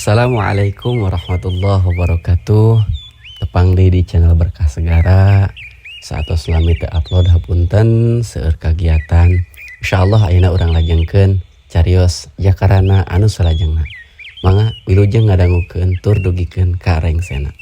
Assalamualaikum warahmatullahi wabarakatuh. Tepang deui di channel Berkah Segara. Saatos lami teu upload, hapunten, seueur kagiatan. Insyaallah ayeuna urang lajengkeun carios Jakarana anu salajengna. Mangga wilujeng ngadangukeun tur dugikeun ka rengsena.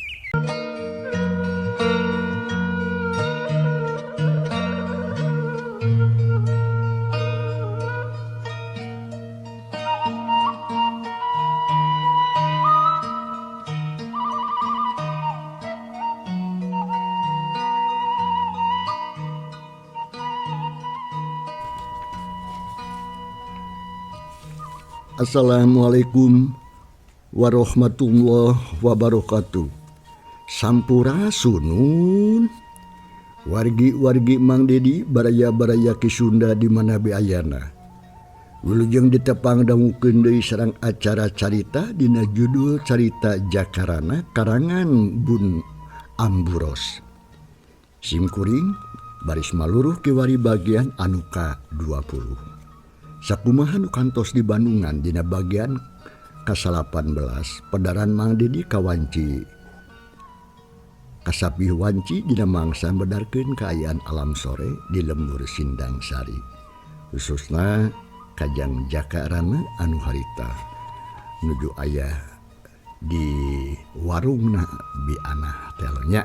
Assalamualaikum warahmatullahi wabarakatuh. Sampurasunun. Wargi-wargi Mang Dedi, baraya-baraya Ki Sunda di mana be ayana. Wilujeng ditepang dangukeun deui sareng acara carita dina judul Carita Jakarana karangan Bun Amburos. Simkuring baris maluruh kiwari bagian anu ka-20. Sakumaha nu kantos di Bandungan dina bagian ka-18 pedaran Mang Dedi kawanci kasapih wanci dina mangsa medarkeun kaayaan alam sore di lembur Sindang Sari, khususna kajang Jakarana anu harita nuju aya di warungna Bi Anah telonya.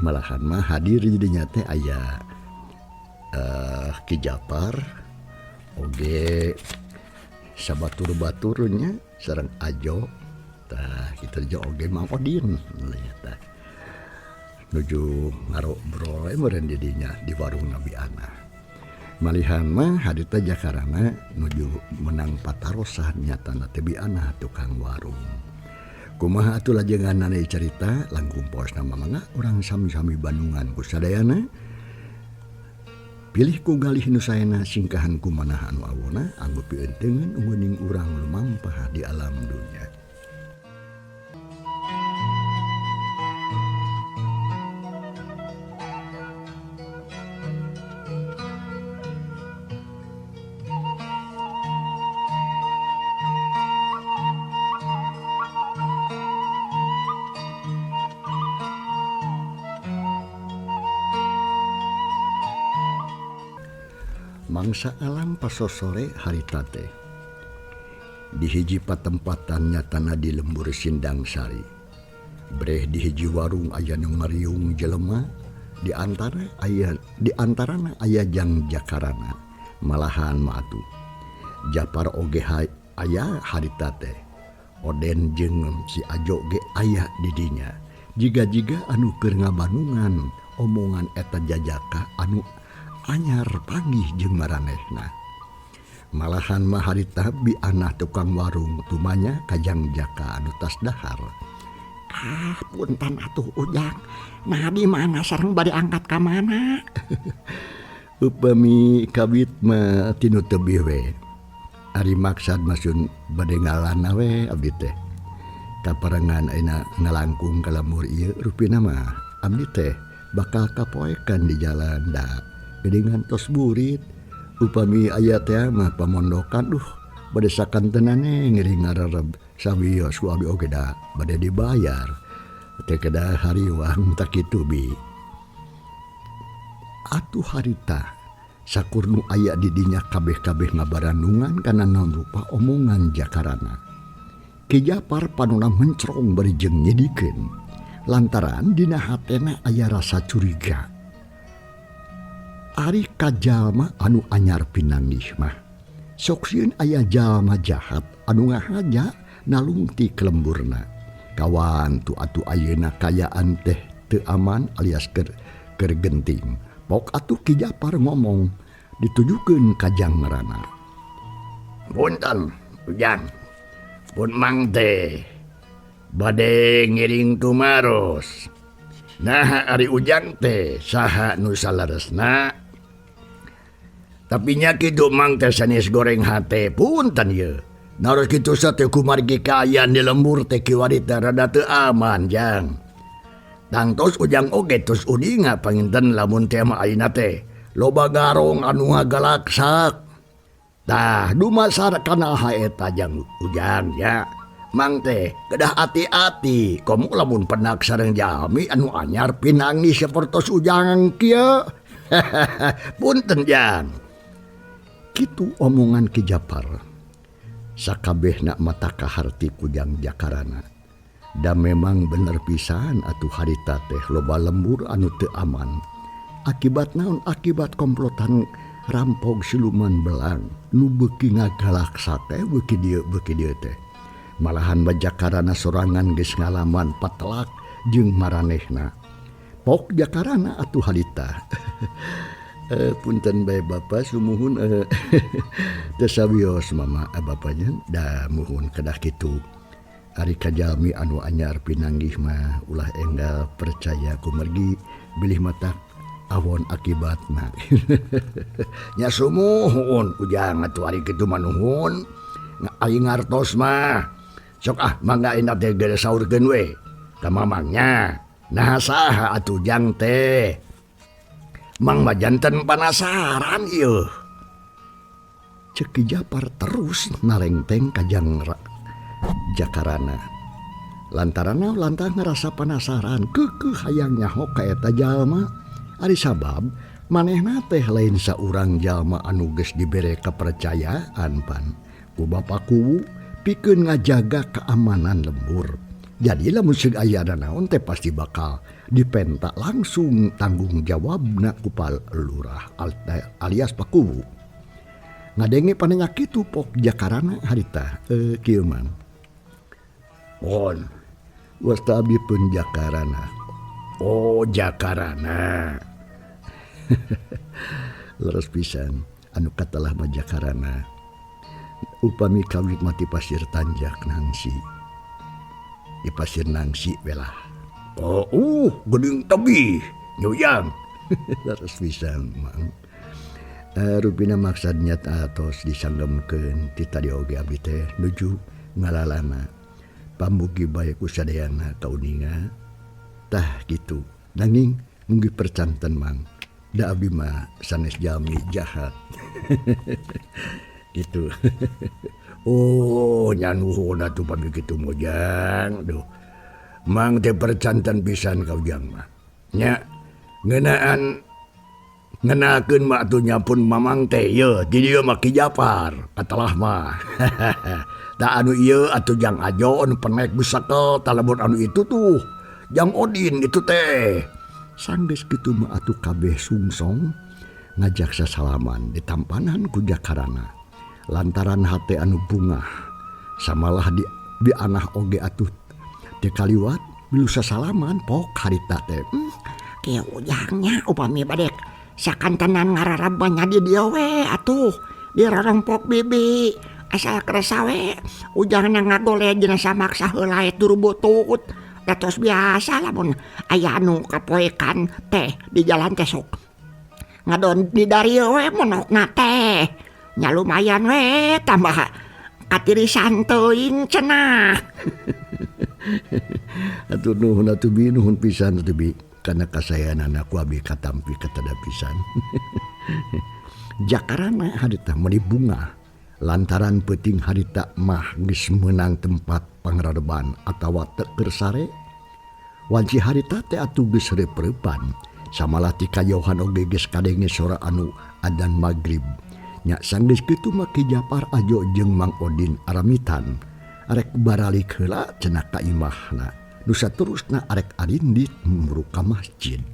Malahan mah hadir jadinya teh aya Ki Japar oge sabatur-baturnya sareng Ajo tah kitu jo oge Mang Odin tah nuju ngarobrol meureun di dinya di warung Nabi Anah. Malihan mah harita Jakarana nuju menang patarosan nyatana teh Bi Anah tukang warung. Kumaha atuh lajenganana carita langkung poosna mangga urang sami-sami Bandungan ku sadayana. Pilih ku galih nu saena, singkahan ku manah anu awona anggo pieuteungeun ungguning urang lumampah di alam dunya. Mangsa alam pasosore harita teh di hiji patempatan nyatana di lembur Sindang Sari. Breh di hiji warung aya nu ngariung jelema, di antarana aya jang Jakarana. Malahan mah atuh Japar oge aya harita teh. Oden jeung si Ajo ge aya di dinya. Jiga-jiga anu keur ngabanungan omongan eta jajaka anu anyar panggih jeung maranehna. Malahan mah harita Bi Anah tukang warung tumanya kajang Jaka anu tas dahar. Ah, punten atuh Ujang. Nah di mana sareng bade angkat ka mana? Upami kawit mah tinu tebih we. Ari maksad masun bade ngalana we abdi teh. Kaparengan ayeuna ngalangkung ka lembur ieu rupina mah abdi teh bakal kapoekan di jalan da. Geuningan tos burit upami aya teh mah pamondokan duh bade sakantenane ngiring ngarareb sawios ku abdi oge da bade dibayar teh kedah hariwang tak kitu bi. Atuh harita sakur nu aya di dinya kabeh-kabeh ngabarandungan kana naon rupa omongan Jakarana. Ki Japar panona mencrong bari jeung nyidikeun lantaran dina hatena aya rasa curiga. Ari kajalma anu anyar pinanggih mah sok sieun aya jalma jahat anu ngahaja nalungti kelemburna. Kawan tu atuh ayeuna kayaan teh teu aman alias keur genting. Pok atuh Ki Japar ngomong ditujukeun ka jang marana. Punten Ujang, pun mang teh bade ngiring tumaros. Nah ari Ujang teh saha nu salaresna? Tapi nya kitu mang teh sanes goreng hate punten ieu. Naros kitu sate kumargi kaayaan di lembur teh kiwari teh rada teu aman jang. Tangtos Ujang oge tos uninga panginten lamun teh mah ayeuna teh loba garong anu ngagalaksak. Tah dumasar kana eta jang Ujang ya. Mang teh kedah hati-hati komo lamun penak sareng jalmi anu anyar pinangi sapertos Ujang kieu. Punten Jang. Kitu omongan Ki Japar. Sakabehna mata kaharti ku Jang Jakarana. Da memang bener pisan atuh harita teh loba lembur anu teu aman. Akibat naon? Akibat komplotan rampog siluman belang nu beuki ngagalaksa teh beuki dieu teh. Malahan Jakarana sorangan geus ngalaman patelak jeung maranehna. Pok Jakarana atuh harita. Punten bae Bapa sumuhun teu sawios mama bapanya da muhun kedah kitu. Ari kajalmi anu anyar pinanggih mah ulah enggal percaya kumergi bilih mata awon akibatna. Nya sumuhun Ujang atuh ari kitu mah nuhun. Ari ngartos mah sok ah mangga enak teh geus saurkeun we ka mamangnya. Nah saha atuh Jang teh? Mang mah janten panasaran ieu. Ceuk Ki Japar terus nalengteng ka Jang Jakarana. Lantaran lantang ngerasa panasaran keukeuh hayang nyaho ka eta jalma. Ari sabab manehna teh lain saurang jalma anu geus dibere kepercayaan pan ku Bapa Kuwu pikeun ngajaga keamanan lembur. Jadi lamun seug aya naon teh pasti bakal dipenta langsung tanggung jawabna ku lurah alias Pak Kuwu. Ngadenge panenya kitu Pok Jakarana harita kieu mang. Mohon wasta abdi pun Jakarana. Oh Jakarana. Leres pisan anu katelah mah Jakarana. Upami kawit mati pasir tanjak nangsi. Di pasir nangsi welah. Oh, geuning tebih nyuyang. Leres pisan mang. Rupina maksudnya atos disanggemkeun ti tadi oge abdi teh nuju ngalalana. Pamugi bae ku sadayana kauninga. Tah kitu. Nanging munggi percanten mang. Da abdi mah sanes jalmi jahat. Gitu. Oh, nya nuhun atuh pami kitu mojang. Duh. Mang teh percanten pisan ka Ujang mah. Nya ngeunaan ngenakeun mah atuh nya pun mamang teh ye di dieu mah Ki Japar katelah mah. Da anu ieu atuh Jang Ajo anu penek busakel talamun anu itu tuh Jang Odin itu teh. Sanggeus kitu mah atuh kabeh sungsong ngajak sasalaman ditampanan ku Jakarana. Lantaran hate anu bungah samalah di bianah oge atuh teu kaliwat milu sasalaman pok harita teh. Kieu Ujangnya upami bade sakantenan ngararabanya di dieu we atuh dirorongpok bibi asal kerasa we Ujangna ngagole dina samaksa heula turubutut. Datos biasa lamun aya anu kapoekan teh di jalan teh sok ngadon di darieu we monokna teh. Nya lumayan we tambah katirisan teuing cenah. Atuh nuhun atuh bi nuhun pisan atuh bi kana kasayanana ku abdi katampi katada pisan. Jakarana harita meuni bungah lantaran peuting harita mah geus meunang tempat pangrareban atawa teu keur sare. Wanci harita teh atuh geus reup-reupan samalah ti kajauhan oge geus kadenge sora anu adzan magrib. Nya sanggeus kitu mah Ki Japar Ajo jeung Mang Odin aramitan arek baralik heula cenah ka imahna. Nu saterusna arek arindit muru ka masjid.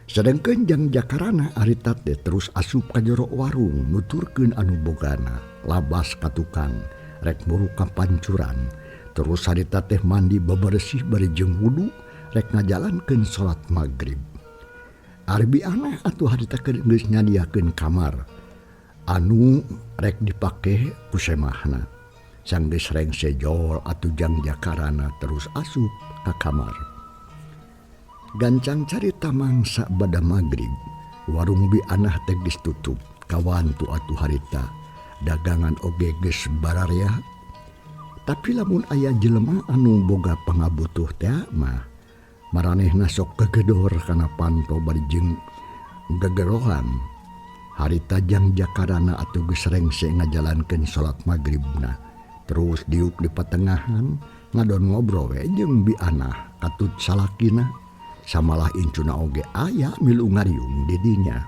Sedengkeun Jang Jakarana harita teh terus asup ka jero warung nuturkeun anu bogana labas ka tukang rek muru ka pancuran. Terus harita teh mandi bebersih bari jeung wudu rek ngajalankeun salat magrib. Ari bianah atuh harita keur geus nyadiakeun kamar anu rek dipake ku semahna. Sanggeus rengse jol atuh Jang Jakarana terus asup ka kamar. Gancang carita mangsa bada magrib, warung bianah teh geus tutup. Kawantu atuh harita dagangan oge geus bararea. Tapi lamun aya jelema anu boga pangabutuh teh mah maranehna sok gegedor kana panto bari jeung gegerohan. Harita Jang Jakarana atuh geus rengse ngajalankeun salat magribna. Terus diuk di patengahan ngadon ngobrol we jeung Bi Anah katut salakina samalah incuna oge aya milu ngariung di dinya.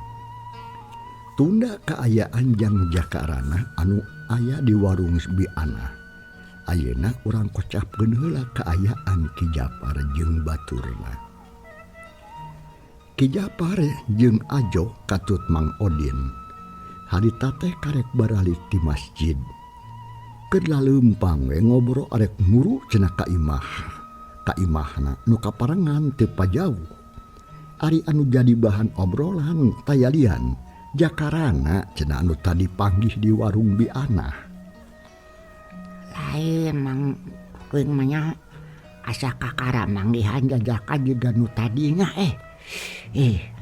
Tunda kaayaan jang Jakarana anu aya di warung Bi Anah. Ayeuna urang kocapkeun heula kaayaan Ki Japar jeung baturna. Ki Japar jeung Ajo katut Mang Odin harita teh karek baralik di masjid. Keur laleumpang we ngobrol arek muru cenah ka imah. Ka imahna nu kaparengan teu pajauh. Ari anu jadi bahan obrolan tayalian Jakarana cenah anu tadi panggih di warung Bi Anah. Lain Mang kuing mah nya asa kakara manggihan jajaka jiga nu tadinya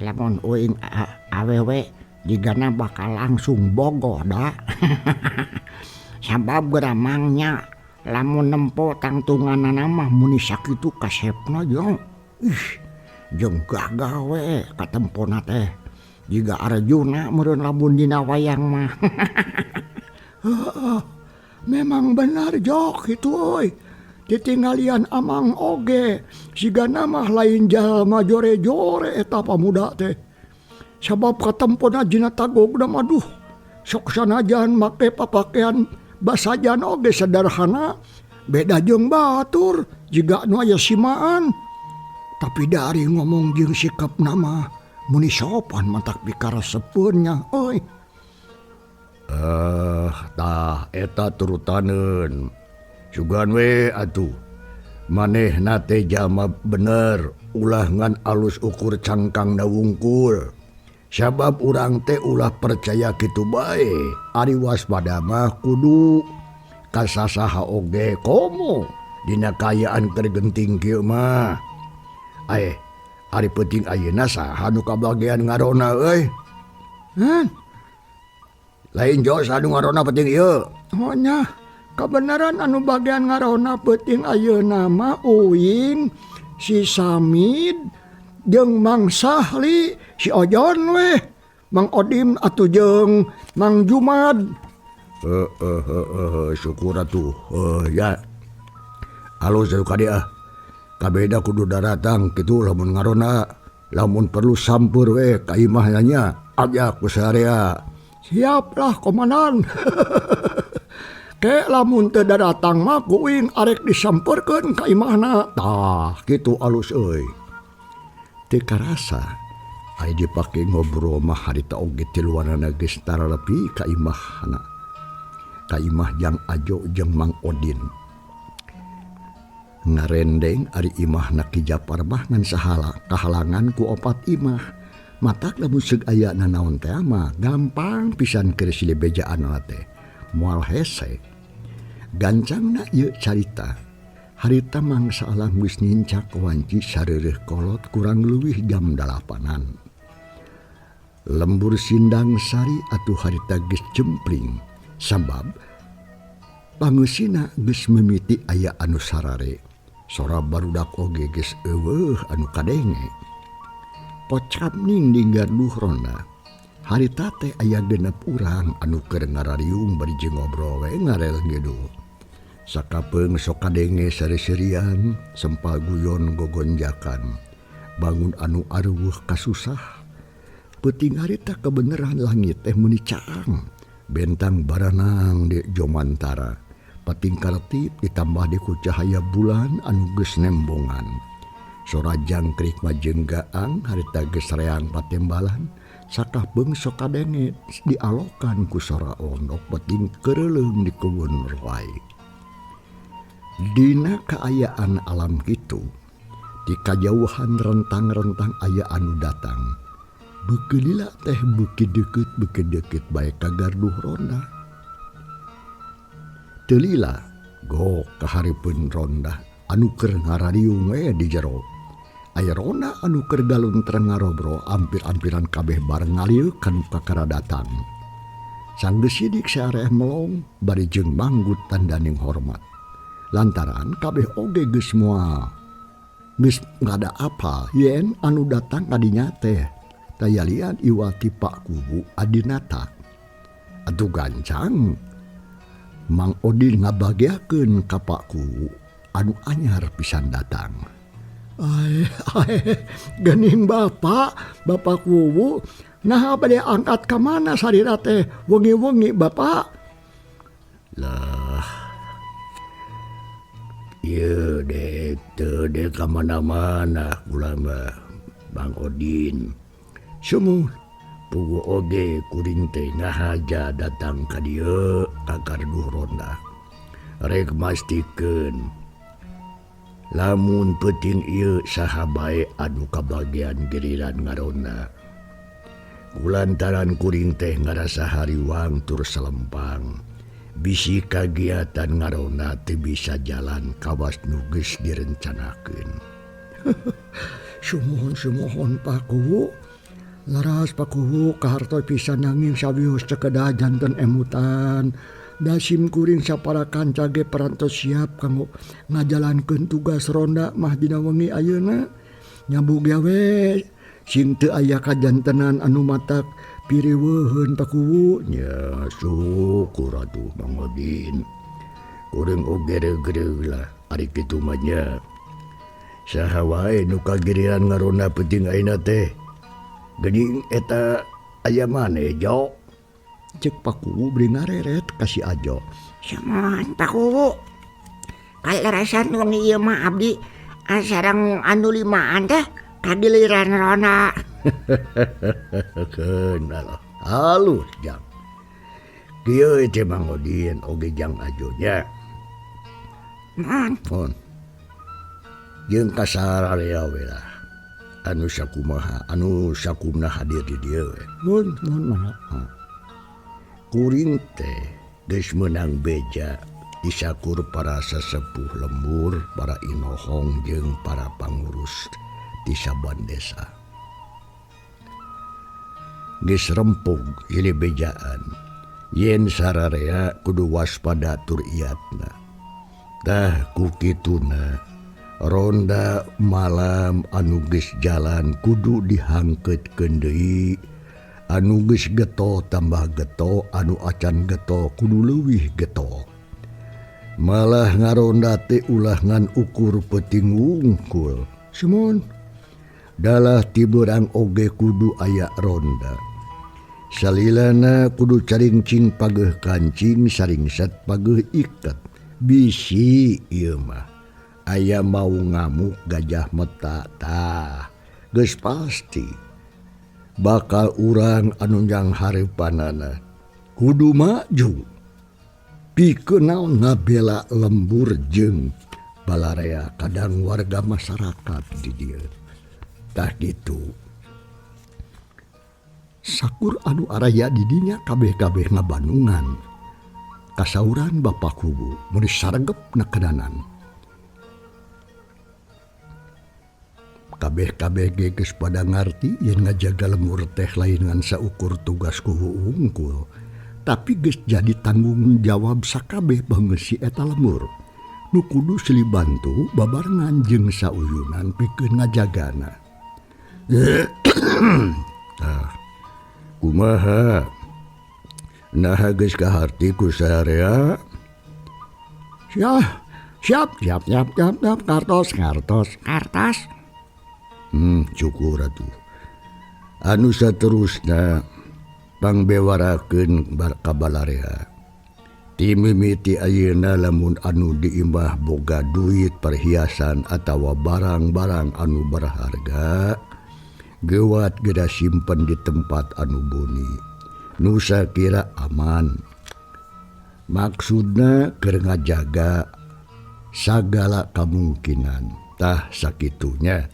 lamun uing awewe jigana bakal langsung bogoh da. Sabab geramangnya lamun nempo tangtunganana mah muni sakitu kasepna jeung ih jeung gagah we katempona teh jiga Arjuna meureun lamun dina wayang mah. Heeh, memang benar jok kitu euy. Titinggalian amang oge sigana mah lain jalma jore-jore eta pamuda teh. Sabab katempona dina tagogna mah duh sok sanajan make papakean basajan oge sederhana beda jeung batur jiga nu aya simaan. Tapi dari ngomong jeung sikapna mah muni sopan mantak pikaresepeun nya euy. Tah eta turutaneun. Sugan we atuh. Manehna teh jalma bener ulah ngan alus ukur cangkangna wungkul. Sabab urang teh ulah percaya kitu bae. Ari waspada mah kudu kasasaha oge komo dina kaayaan keur genting kieu mah. Ari penting ayeuna saha nu kabagian ngarona euy? Hah? Lain jos anu ngarona penting ieu. Oh nya, kabeneran anu bagian ngarona penting ayeuna mah uing si Samid jeung Mang Sahli, si Ojon weh, Mang Odim atuh jeung Mang Jumad. Heeh, syukur atuh. Ya. Alus atuh ka dieu ah. Kabeda kudu daratang kitu lamun ngarona, lamun perlu sampeur we ka imahna nya, ajak ku sarea. Siaplah komandan. Ke lamun teu daratang mah ku uing arek disampeurkeun ka imahna. Tah, kitu alus euy. Teu karasa ari dipake ngobrol mah harita oge tiluanana geus taralepi ka imahna. Ka imah jang Ajo jeung Mang Odin. Ngarendeng ari imahna Ki Japar mah ngan sahala kahalangan ku opat imah. Matak lamun seug aya nanaon teh mah gampang pisan keur silih bejaanna teh. Moal hese. Gancangna ieu carita. Harita mangsa alam geus nincak wanci sareureuh kolot kurang leuwih jam 8-an. Lembur Sindang Sari atuh harita geus jempling sabab pangeusina geus mimiti aya anu sarare. Sora barudak oge geus eueuh anu kadenge. Pocap ning di garduh ronda. Harita teh aya genep urang anu keur ngarariung bari jeung ngobrol we ngarel ngidul. Sakapeung sok kadenge sari-serian, sempal guyon gogonjakan. Bangun anu areuweuh kasusah. Peuting harita kebeneran langit teh meuni caang. Bentang baranang di jomantara. Pating karetip ditambah di ku cahaya bulan anu geus nembongan. Sora jangkrik mah jeung gaang harita geus reang patembalan. Sakapeung sok kadenge dialokan ku sora ondok peting keureuleung di kebun roai. Dina kaayaan alam kitu, di kajauhan rentang-rentang aya anu datang. Beuki lila teh beuki deukeut bae ka garduh ronda. Teu lila gok kahareupeun ronda anu keur ngarariung we di jero. Aya ronda anu keur galuntreng ngarobrol ampir-ampiran kabeh bareng ngalieu ka nu kakara datang. Sanggeus sidik saareh melong bari jeung manggut tandaning hormat. Lantaran kabeh oge geus moal geus ngada apa yen anu datang kadinya teh tayalian iwati Pak Kuwu Adinata. Atuh gancang Mang Odin ngabagiakeun ka Pak Kuwu anu anyar pisan datang. Ae, ae, geuning Bapak, Bapak Kuwu, naha bade angkat ka mana sarira teh wengi-wengi Bapak? Lah. Ieu dek teu dek ka mana-mana kula mah Bang Odin. Sumuh puguh oge kuring teh ngahaja datang ka dieu ka gardu ronda. Rek mastikeun lamun peuting ieu saha bae anu kabagian giliran ngaronda. Kulantaran kuring teh ngarasa hariwang tur salempang. Bisi kagiatan ngaronda teu bisa jalan kawas nu geus direncanakeun. Sumuhun sumuhun Pak Kuwu. Leres Pak Kuwu kahartos pisan nanging sawios cekedah janten emutan. Da sim kuring sapara kanca ge parantos siap kanggo ngajalankeun tugas ronda mah dina wengi ayeuna. Nyambung gawe sing teu aya kajantenan anu matak piriweuheun Pak Kuwu. Nya syukur atuh Mang Odin. Kuring oge reugreug lah ari kitu mah nya. Saha wae nu kagiriran ngaronda peuting ayeuna teh. Geuning eta aya maneh Jo. Cek Pak Kuwu bari ngareret ka si Ajo. Sumuhun Pak Kuwu. Kaleresan wengi ieu mah abdi sareng anu limaan teh kagiliran ronda. Keun aloh. Halus jang. Kieu teh Mang Odin oge jang Ajo nya. Mohon. Mohon. Jeung kasararea we lah. Anu sakumaha, anu sakumna hadir di dieu we. Mohon, mohon mangga. Kuring teh geus meunang beja disakur para sesepuh lembur, para inohong jeung para pangurus di saban desa. Geus rempug ieu bejaan yen sararea kudu waspada tur iatna. Tah ku kituna ronda malam anu geus jalan kudu dihangkeutkeun deui. Anu geus geto tambah geto, anu acan geto kudu leuwih geto. Malah ngaronda teh ulah ngan ukur peuting wungkul. Sumuhun. Dalah tibeurang oge kudu aya ronda. Salilana kudu caringcing pageuh kancing, saringset pageuh iket. Bisi ieu mah aya mau ngamuk gajah meta tah. Geus pasti bakal urang anu jang hareupanana kudu maju pikeun naon ngabela lembur jeung balarea kadang warga masyarakat di dieu. Tah kitu. Sakur anu araya di dinya kabeh-kabeh ngabandungan. Kasauran Bapak Kuwu meuni saregep nekenanan. Kabeh-kabeh ge geus pada ngarti yen ngajaga lembur teh lain ngan saukur tugas kuwu wungkul, tapi geus jadi tanggung jawab sakabeh pangeusi eta lembur. Nu kudu silih bantu babarengan jeung sauyunan pikeun ngajagana. Tah, kumaha? Naha geus kaharti ku sarea? Siap, siap, siap, siap, siap, siap, kartos, kartos, kartos. Cukur atuh. Anu saterusna pangbewarakeun ka balarea. Ti mimiti ayeuna lamun anu diimbah boga duit perhiasan atawa barang-barang anu berharga, gewat geura simpen di tempat anu buni. Nu sakira aman. Maksudna keur ngajaga sagala kamungkinan. Tah sakitunya.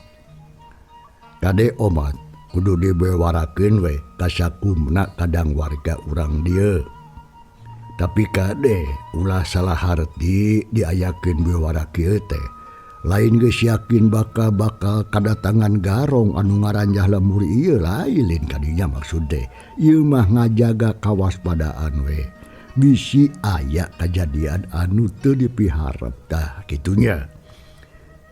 Kade omat kudu dibewarakeun we ka sakumna kadang warga urang dieu. Tapi kade ulah salah harti diayakeun bewara kieu teh. Lain geus yakin bakal-bakal kadatangan garong anu ngaranjah lembur ieu lain kadinya maksud teh. Ieu mah ngajaga kawaspadaan we. Bisi aya kajadian anu teu dipiharep tah kitunya.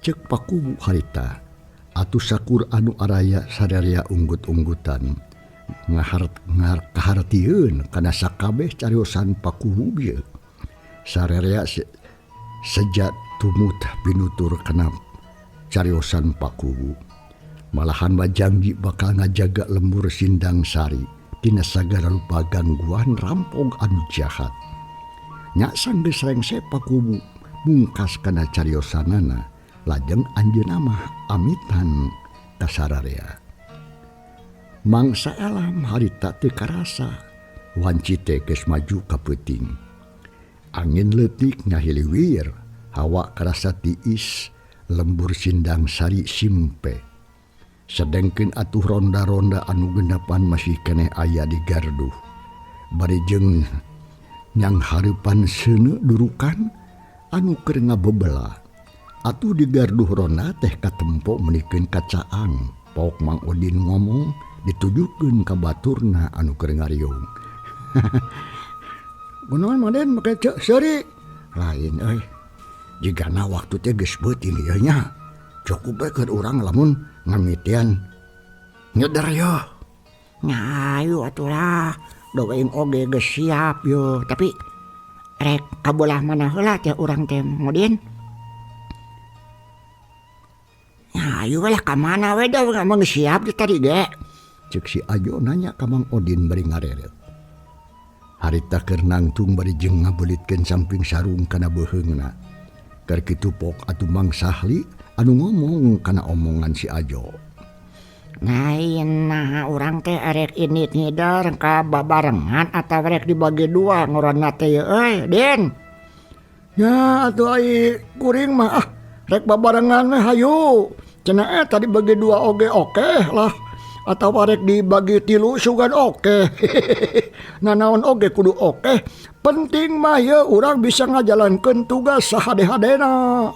Cek Pak Kuwu harita. Atuh sakur anu araya sararea unggut-unggutan kahartieun kana sakabeh cariosan Pak Kuwu bieu. Sarerea sejak tumut pinutur kana cariosan Pakuwu. Malahan bajangji bakal ngajaga lembur Sindang Sari tina sagala rupa gangguan rampog anu jahat. Nya sanggeus rengse Pakuwu mungkas kana cariosanana lajeng anjeunna mah amitan ka sararea. Mangsa alam harita teu karasa wanci teh geus maju ka peuting. Angin leutik ngahiliwir, hawa karasa tiis, lembur Sindang Sari simpe. Sedengkeun atuh ronda-ronda anu genapan masih keneh aya di garduh. Bari jeung nyang hareupan seuneu durukan anu keur ngabebela. Atuh di garduh ronda teh katempo menikeun kacaang. Pok Mang Odin ngomong ditujukeun ka baturna anu keur ngariung. Kunaon Mang Den make cek seuri? Lain euy. Jigana waktu teh geus beuting ieu nya. Cukup we keur urang lamun ngamitian nyeder yo. Nya ayo atuh lah. Doain oge geus siap yo, tapi rek kabelah mana heula teh urang teh Mang Odin? Nya ayo we lah ka mana we da urang geus siap di tadi ge. Ceuk si Ajo nanya ka Mang Odin bari ngareret. Harita keur nangtung bari jeung ngabelitkeun samping sarung kana beuheungna. Keur kitu pok atuh Mang Sahli anu ngomong kana omongan si Ajo. Lain nah urang teh erek indit ngider ka babarengan atawa rek dibagi dua ngoronna teh ye euy, Din. Nya atuh ai kuring mah ah rek babarengan mah hayu. Cenah tadi bagi dua oge oke lah. Atawa rek dibagi tilu sugan oke. Nanaon oge kudu oke. Penting mah ye urang bisa ngajalankeun tugas sahade-hadena.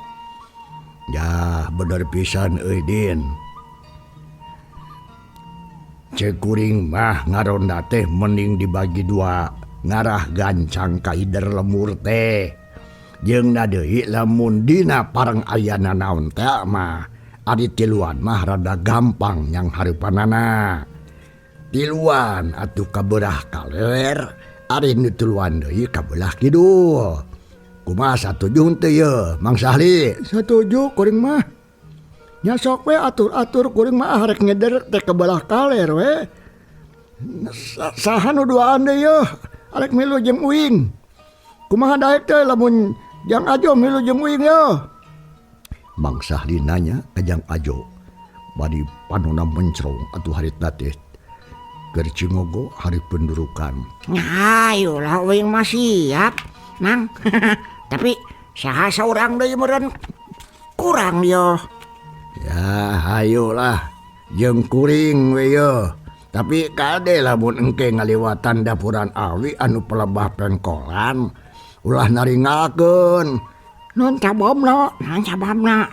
Ya bener pisan euy Din. Ceuk kuring mah ngaronda teh mending dibagi dua, ngarah gancang ka ider lemur teh. Jeung na deui lamun dina pareng aya nanaon teh mah ari tiluan mah rada gampang yang hareupanana. Tiluan atuh kabeurah kaler, ari nu tiluan deui kabelah kidul. Kumaha satuju henteu ye Mang Sahli? Satuju kuring mah. Nya sok we atur-atur kuring mah rek ngeder teh kabelah kaler we. Saha nu duaan deui ye arek milu jeung uing. Kumaha daek teh lamun Jang Ajo milu jeung uing ye? Mang Sahli nanya ka Jang Ajo. Bari panona mencrong atuh harita teh keur cingogo hari pendurukan. Nya ayo lah uing mah siap, Mang. Tapi saha saurang deui meureun kurang yo. Ya hayolah jeung kuring we ye. Tapi kade lamun engke ngaliwatan dapuran awi anu pelebah pengkolan ulah naringakeun. Nun sababna, naon sababna?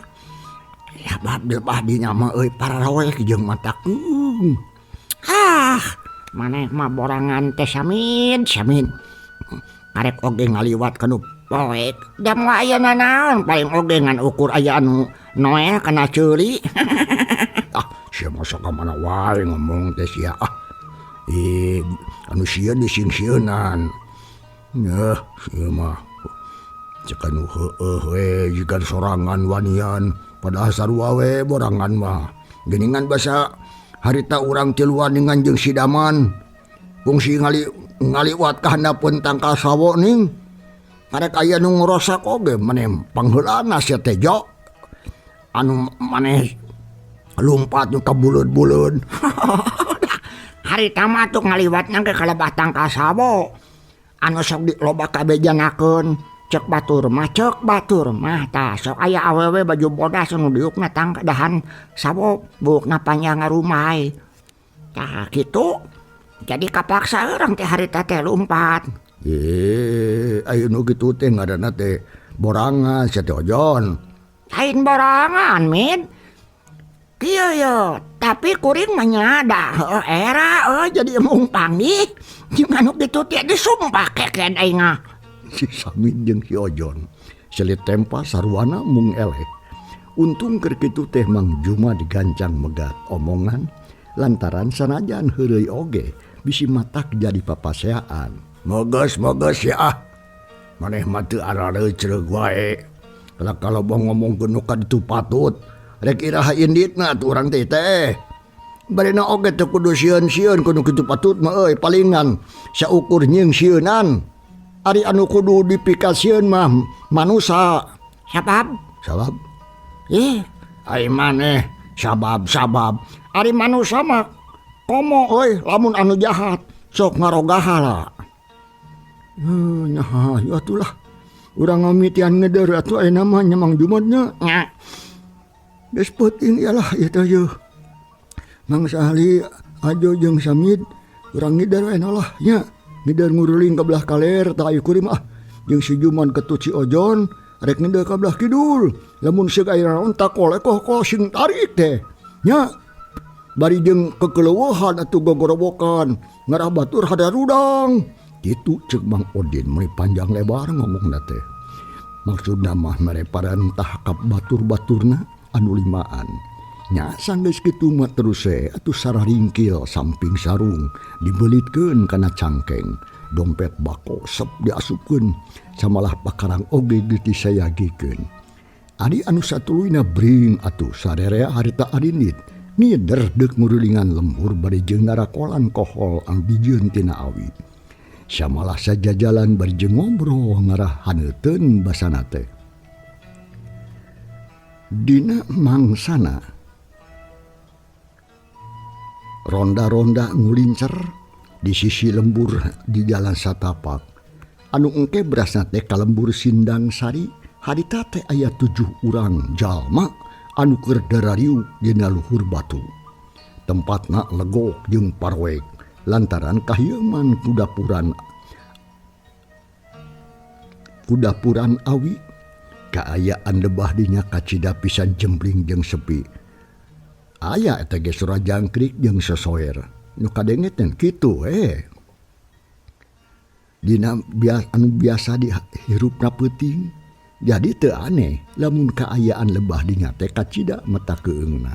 Sabab dilebah dinya mah euy pararoek jeung matakeung. Ah, maneh mah borangan teh Samin, Samin. Arek oge ngaliwat kanu poek. Da moal aya nanaon, paling oge ngan ukur aya anu noel kana ceuli. Ah, sia mah sok ka mana wae ngomong teh sia. Ah, anu sieun disingsieunan. Nyeh, sia mah. Cek anu heueuh we jiga sorangan wanian, padahal sarua we borangan mah. Geuningan basa harita urang tiluan dengan jeung si Daman. Kungsi ngaliwat ka handapeun tangkal sawo ning. Karek aya nu ngorosak oge maneh pangheulana sia teh jo. Anu maneh lumpat nu kabuleud-buleud. Harita mah atuh ngaliwat nang ke kalebah tangkal sawo. Anu sok di loba kabejanakeun. Cek batur mah, cek batur mah tah sok aya awewe baju bodas anu diukna tang dahan sawo buukna panjang ngarumai. Tah kitu. Jadi kapaksa urang teh harita teh lumpat. Aya nu kitu teh ngaranna teh borangan sia teh Ojon. Lain borangan, Min. Kieu ye, tapi kuring mah nyada heueuh era euy jadi embung panggih. Jeung anu kitu teh disumpah keken aing mah. Si Samin jeung si Ojon selit tempa sarwana mung eleh. Untung keur kitu teh Mang Juma digancang megat omongan lantaran sanajan heureuy oge bisi matak jadi papaseaan. Moges moges ya ah. Maneh mah teu arareucreug wae. Lah kalau ngomongkeun nu kaditu patut, rek iraha inditna atuh urang teh teh. Barina oge teu kudu sieun-sieun kudu kitu patut mah euy palingan saukur nyieun-sieunan. Ari anu kudu dipikasieun mah manusa. Sabab? Sabab? Ih, ai maneh sabab-sabab. Ari manusa mah komo euy lamun anu jahat sok ngarogahala. Nya hayu atulah. Urang ngamitian ngeder atuh ayeuna mah nya Mang Jumad nya. Nya. Geus peuting ieu lah ieu teh yeuh. Mang Sahli Ajo jeung Samid urang ngider we lah nya. Ngider nguruling ka belah kaler tah ayu kuring ah. Jeung si Juman ketut si Ojon rek ngider ka belah kidul. Lamun seug aya naon takolekoh ko sing tarik teh. Nya. Bari jeung kekeleueuhan atuh gogorowokan ngarah batur hadarudang. Kitu ceuk Mang Odin meuni panjang lebar ngomongna teh. Maksudna mah mere parentah ka batur-baturna anu limaan. Nya sanggeus kitu mah terus we atuh sararingkil samping sarung dibelitkeun kana cangkeng. Dompet bako sep diasupkeun samalah pakarang oge geus disayagikeun. Ari anu satuluyna bring atuh sarerea harita arindit. Ngider deuk ngurulingan lembur bari jeung narakolan kohol anu dijieun tina awi. Samalah sajajalan bari jeung ngobrol ngarah haneuteun basana teh. Dina mangsana ronda-ronda ngulincer di sisi lembur di jalan satapak. Anu engke berasna teh ka lembur Sindang Sari harita teh aya 7 urang jalma anu keur darariuk dina luhur batu. Tempatna legok jeung parwek lantaran kahieman kudapuran awi. Kaayaan lebah dinya kacida pisan jempling jeung sepi. Aya eta ge sora jangkrik jeung sosoer. Nu kadenge teh kitu we. Dina anu biasa dihirupna peuting. Jadi teu aneh lamun kaayaan lebah dinya teh kacida mata keungna.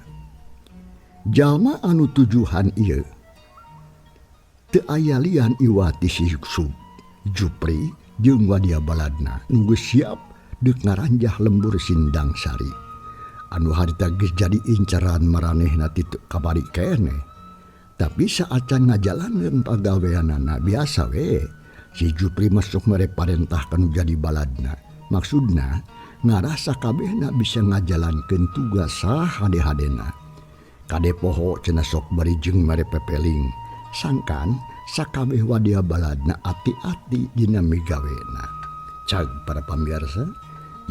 Jalma anu tujuhan ieu teu aya lian iwati si Jupri jeung wadia baladna nu geus siap deuk ngaranjah lembur Sindang Sari. Anu harita geus jadi incaran maranehna ti kabari keneh. Tapi saacan ngajalankeun pagaweanana biasa we. Si Jupri masuk mere parentah kanu jadi baladna. Maksudna ngarasa kabehna bisa ngajalankeun tugas sahade-hadena. Kade poho cenah sok bari jeung mere pepeling. Sangkan sakabeh wadia baladna ati-ati dina migawena. Cag para pamirsa,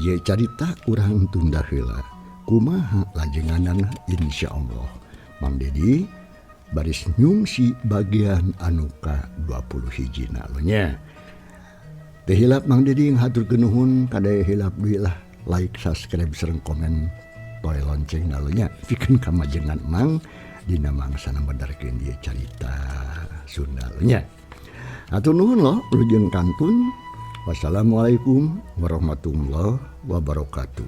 ye carita urang tunda heula. Kumaha lajenganana insyaallah. Mang Dedi baris nyungsi bagian anu ka 20 hijina nya. Teu hilap Mang Dedi ngahaturkeun nuhun kade hilap deui lah like, subscribe sareng komen toy lonceng nya. Pikeun kamajengan Mang dina mangsana medarkeun ieu carita Sunda nya. Hatur nuhun loh lujeng kantun. Wassalamualaikum warahmatullahi wabarakatuh.